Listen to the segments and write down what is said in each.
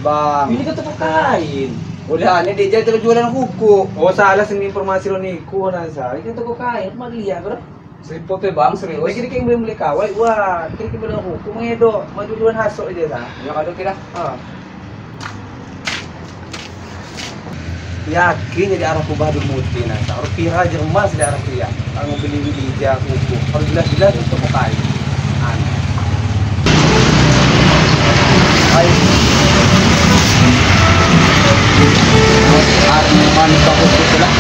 Bang. Ini kan toko kain. Oleh aneh dia jadi jualan kuku. Oh salah sing informasi lo niku nasa. Ini kan toko kain, aku lihat bro. Seripot bang, serius. Lagi dia kayak beli kawai, wah, kira kira beli kuku mengedo, maju jualan hasok aja sa. Ya kalau kira, ah. Yakin jadi arah kubah dumuti nasa. Orang pira jerman di arah kia. Kalau beli beli aja kuku, kalau jelas-jelas itu toko kain. Aneh. Ayo. Arman toko kuku lah.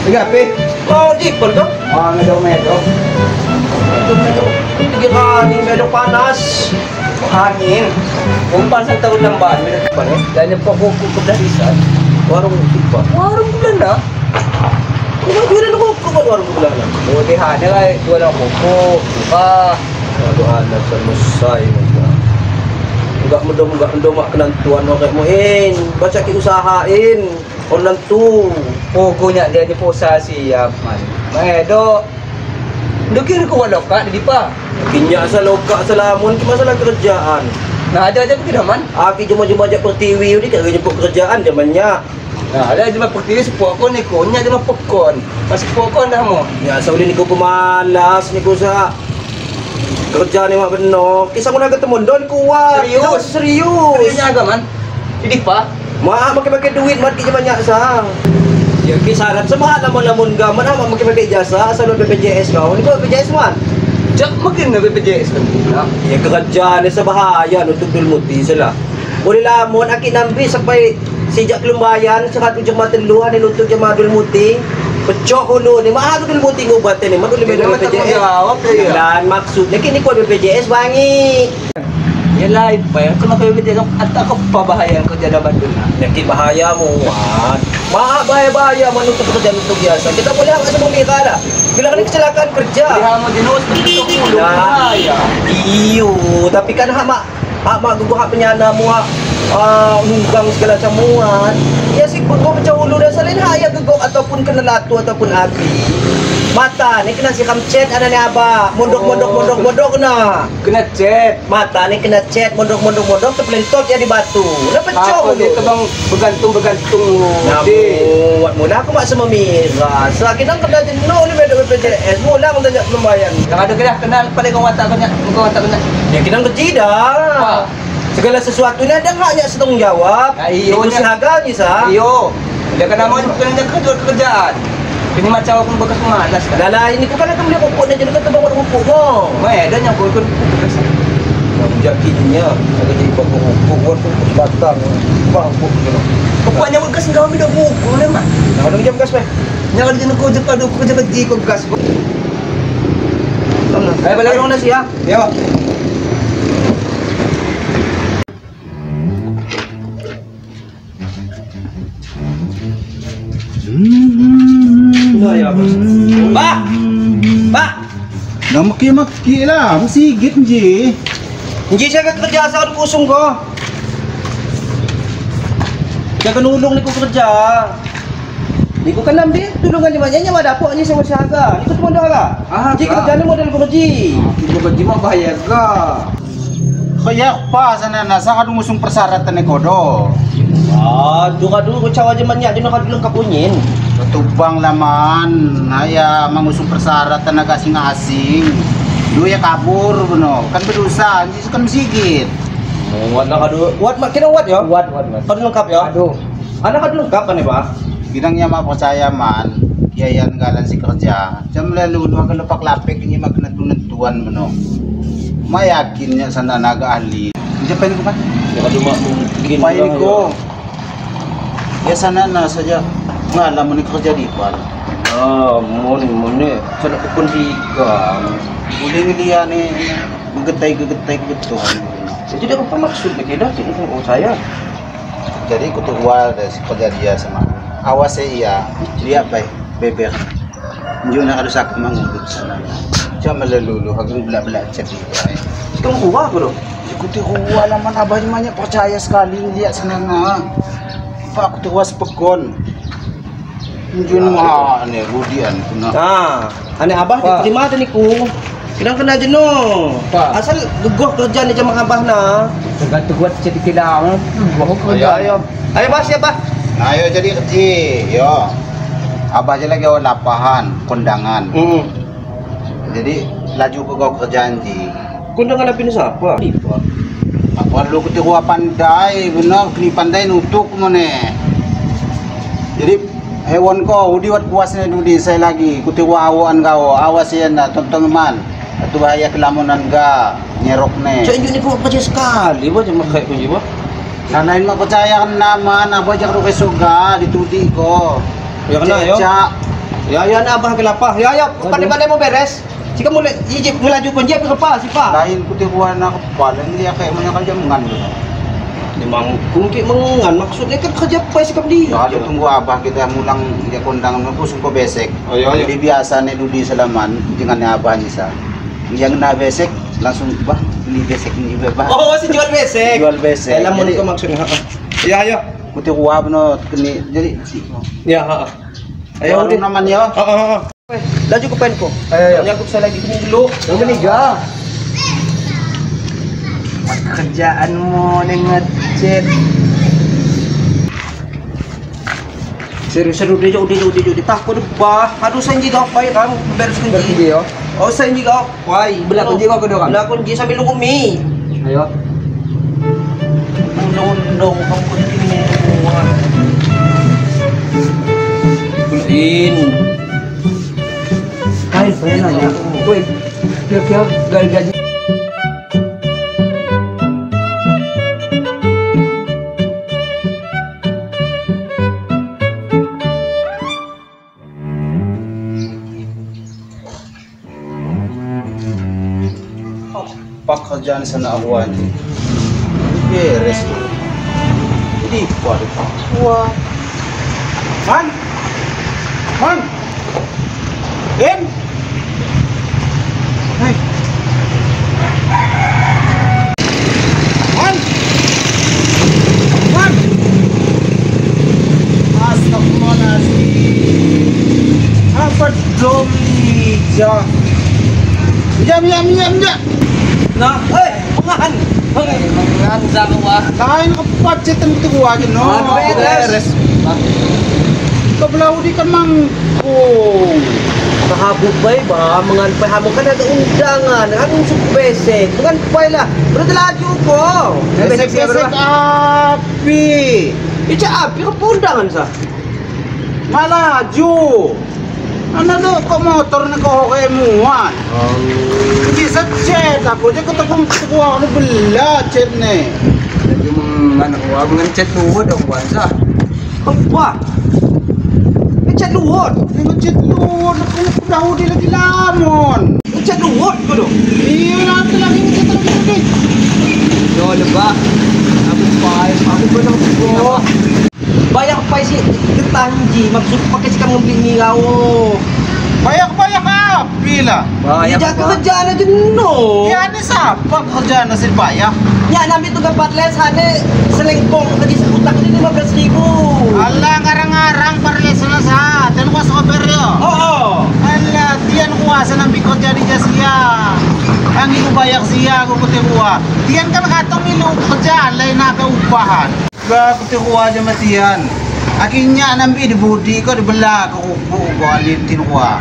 Tiga pe. Oh, jipol dong. Ah, medok-medok. Medok-medok. Tiga kali medok panas. Angin. Umpan sa taon ng bahan, medok pa rin. Dahil yung pakuku ko belah isan. Warung supa. Warung ko belah na. Kung jualan kuku ko warung ko belah na. Oh, di hana kay jualan kuku. Buka. Aduh, anak sa musay mo ba. Enggak mo enggak mak kenantuan no kay mo in. Baca ki usahain. Onan tu. Pugo niya dia ni po sa siya man. Maedo. Ndukir ko walo ka di pa. Kinya sa loka sa lamon ki masalah kerjaan. Nah ada aja begitu man. Aki cuma-cuma aja pertiwi ni kagak jemput kerjaan zamannya. Nah ada cuma pertiwi sepuh ni ko nya cuma pekon. Pas pekon dah mo. Ya sa uli ni ko pemalas ni ko sa kerjaan ni mak benar. Kisah ko na ketemu don kuat. Serius, serius. Seriusnya agak man. Jadi pa. Mak makai-makai duit mat ki banyak sa. Ya kisaran semua lamun-lamun gaman ah makai-makai jasa asal BPJS kau. Ni ko BPJS man. Jak makin na BPJS kan. Ya kerja ni sebahaya nutup dulmuti sala. Boleh lamun aki nambi sampai sejak kelumbayan 100 jemaah teluhan ni nutup jemaah dulmuti. Pecok hulu ni mahal dulmuti ngubat ni man uli BPJS. Dan maksudnya kini ko BPJS bangi. Ya lain pa yan. Kung ako BPJS at ako pabahayan ko dyan naman doon na. Naki bahaya mo, wan. Ma bahaya-bahaya man untuk kerja untuk biasa. Kita boleh hang sa mumira lah. Bila kena kecelakaan kerja. Boleh mo dinos untuk ulo. Bahaya. Iyo, tapi kan hak mak gugu hak penyana mo hak hunggang segala camuan. Ya sih kau pecah ulu dan salin hak ya gegok ataupun kena latu ataupun api. Mata ni kena sikam cat ada ni abah. Mondok mondok mondok mondok kena. Kena cat. Mata ni kena cat mondok mondok mondok terpelentot ya di batu. Dah pecah. Apa dia tu bang bergantung bergantung. Nah, buat mula aku mak semua mira. Selagi nang kena jenuh ni beda BPJS. Mula aku tanya pembayaran. Yang ada kena kenal paling kau watak banyak, kau watak banyak. Ya kita kecil dah. Segala sesuatunya ada haknya setanggung jawab. Iyo si harganya sa. Iyo. Dia kena mau kena kerja kerjaan. Ini macam aku bekas pemalas kan. Dah ini ku kan akan beli pupuk dan jadi kata bangun pupuk mo. Weh, dah nyangkut pupuk bekas. Nak kinya, aku jadi pupuk pupuk pupuk batang. Bang pupuk gitu. Pupuknya bekas enggak ambil pupuk le mak. Nah, ada jam bekas weh. Nyang ada ko je padu ko je bagi ko bekas. Ayo balik orang nasi ya. Yo. Ba! Ba! Nah, maki-maki lah. Masigit, Nji. Nji, siya ka kerja sa kusong ko. Siya ka nulong ni ko kerja. Ni ko kanam di, tulungan ni banyak nya madapok ni sama siaga. Ni ko tumando ka. Ah, Nji kerja ni model ko kerja. Ko kerja mah bahaya ka. Kaya pa sana nasa kadungusong persyaratan ni kodo. Ah, duka-duka ko cawa jaman nya, di na kadulong kapunyin. Tubang laman, haya mangusung persyaratan nagasing-asing. Duya kabur no, kan berdosa, anjing kan mesigit. Wat na kadu, wat mak kira wat ya? Wat wat wat. Kadu lengkap ya? Aduh. Anak kadu lengkap kan ba? Ginang niya mapercaya man, kiayan galan si kerja. Jam lalu lu akan lupak lapik ini mak nentuan no. Mayakin niya sana naga ahli. Japan ko kan? Ya kadu mak mungkin. Pain ko. Ya sana na saja. Ngalam mo ni kerja di pal. Ah, mon mon ni. Sana ko pun higang. Boleh ngelia ni gegetai-gegetai gitu. Jadi apa maksud ni kira oh saya. Jadi kutuwa dari kerja dia sama. Awas ya iya, dia baik beber. Njo na kadusak mangugut sana. Cuma melelulu hagung bela-bela chat dia. Sekarang kuah bro. Ikuti kuah lah man abah banyak percaya sekali lihat sana nga. Pak kutuwa sepekon. Njo na ni Rudian kuna. Ah, ane abah diterima tadi ku. Kena jenuh. Asal gegoh kerja ni jam abah na. Tergantung buat jadi kilang. Ayo ayo. Ayo bah siapa? Ayo jadi kerja. Yo. Abah je lagi awak lapahan kondangan. Jadi laju ke kau kerjaan ji. Kondangan apa ni siapa? Apa lu ketiwa pandai benar kini pandai nutuk mana. Jadi hewan kau udi wat puasnya dudi saya lagi kutiwa awan kau awas ya na tonton man. Atau bahaya kelamunan ga nyerok ne. Cak ni kau percaya sekali bah cuma kayak kunci bah. Nah lain mah percaya nama abah jangan rugi surga ditudi ko. Ya kena yo. Ya ya nak abah kelapa. Ya ya pandai-pandai mau beres. Jika mulai ijib melaju kunci apa apa siapa? Lain kutiwa nak kepala ni dia kayak punya kerja mengan gitu. Memang kungkik mengan maksudnya kan kerja apa sikap dia. Ya ada tunggu abah kita mulang dia kondang aku sungko besek. Oh, iya, iya. Jadi biasa nih dudi selaman dengan abah ni sa. Yang na besek langsung bah beli besek ni bah. Oh si jual besek. Jual besek. Dalam kau maksudnya. Ya ya. Kutiwa no kini jadi. Ya ha. Ayo namanya. Heeh. Laju ke penko. Ayo ayo. Aku saya lagi dulu. Lu meniga. Kerjaanmu nih ngechat. Serius-serius dia udah takut bah. Aduh saya juga apa ya kamu beres kunci. Yo. Oh saya juga apa? Belah kunci kau kedua kan? Belah kunci sambil nunggu mie. Ayo. Undang-undang kamu kunci ini semua. In. Hai, saya nanya. Woi, kira-kira gaji pekerjaan sana awan beres tuh. Jadi kuat. Wah. Man. Man. In. Hai. Man. Man. Astagfirullahaladzim. Apa dom ja. Jam jam jam jam. Nah, eh, pengahan. Pengahan sama. Lain kepacetan itu gua aja no. Beres. Kebelau di kemangkung. Mahabub bay ba, mengan pay hamo kan ada undangan, kan suku besek. Bukan pay lah. Berarti laju ko. Besek-besek api. Ica api ke undangan sa. Malaju. Ano do kok motor na ko kay muan. Bisa chat aku je ketemu kuah ni belah chat ni. Jadi mengan kuah mengan chat luhut dong puasa. Apa? Ni chat luhut. Ni chat luhut aku dah udi lagi lamun. Ni chat luhut ko do. Iya nanti lagi chat lagi. Yo lebah. Aku pai, aku pernah ko. Banyak pai si ketanji maksud pakai sikam ngembeli ni kau. Banyak-banyak api lah. Banyak. Jaga kerjaan aja no. Ya ni siapa kerjaan nasib banyak? Ya nami tu tempat les hane selengkong tadi sekutak ini 15.000. Alah ngarang-ngarang parles na sa. Dan kuasa koper yo. Oh. Alah tian kuasa nambi kerja di jasia. Ang iku bayak sia aku kutiwa. Tian kan katong milu kerjaan lain nak upahan. Ba kutiwa aja matian. Akhirnya nambi di budi kau dibelah ke kuku kau alin kuah.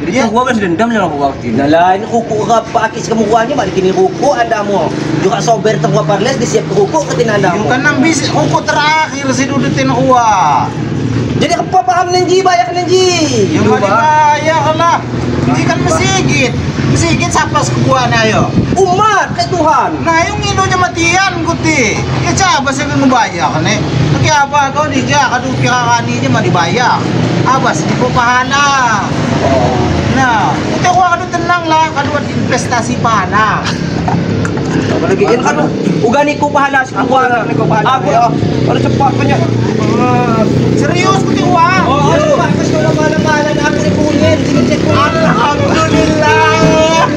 Jadi ya. Gua masih dendam sama aku waktu. Nah lain kuku apa akis kemukuannya balik kini kuku anda mo. Juga sober terbuat parles disiap ke kuku ketin anda mo. Kan nambi kuku terakhir si dudutin kuah. Jadi apa paham nenji banyak nenji. Yang mana banyak lah. Ini kan mesigit. Mesigit siapa sekuan ayo. Umat ke Tuhan. Nah yung ilunya matian kuti. Ya siapa sih yang bayar nih? Tapi apa kau dia kadu kira-kira mah dibayar. Abas di pahala. Nah, itu aku kadu tenang lah, kadu investasi pahala. Lagi in kadu ugani ku pahala si kuat Aku Aku kalau cepat banyak. Serius kuti uang. Oh, cepat aku sekolah pahala-pahala aku dipunin, sini cek. Alhamdulillah.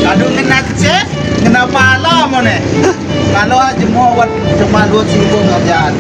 Kadu kena cek, kena pahala mo nih. Kalau aja mau buat cuma 2 sibuk kerjaan.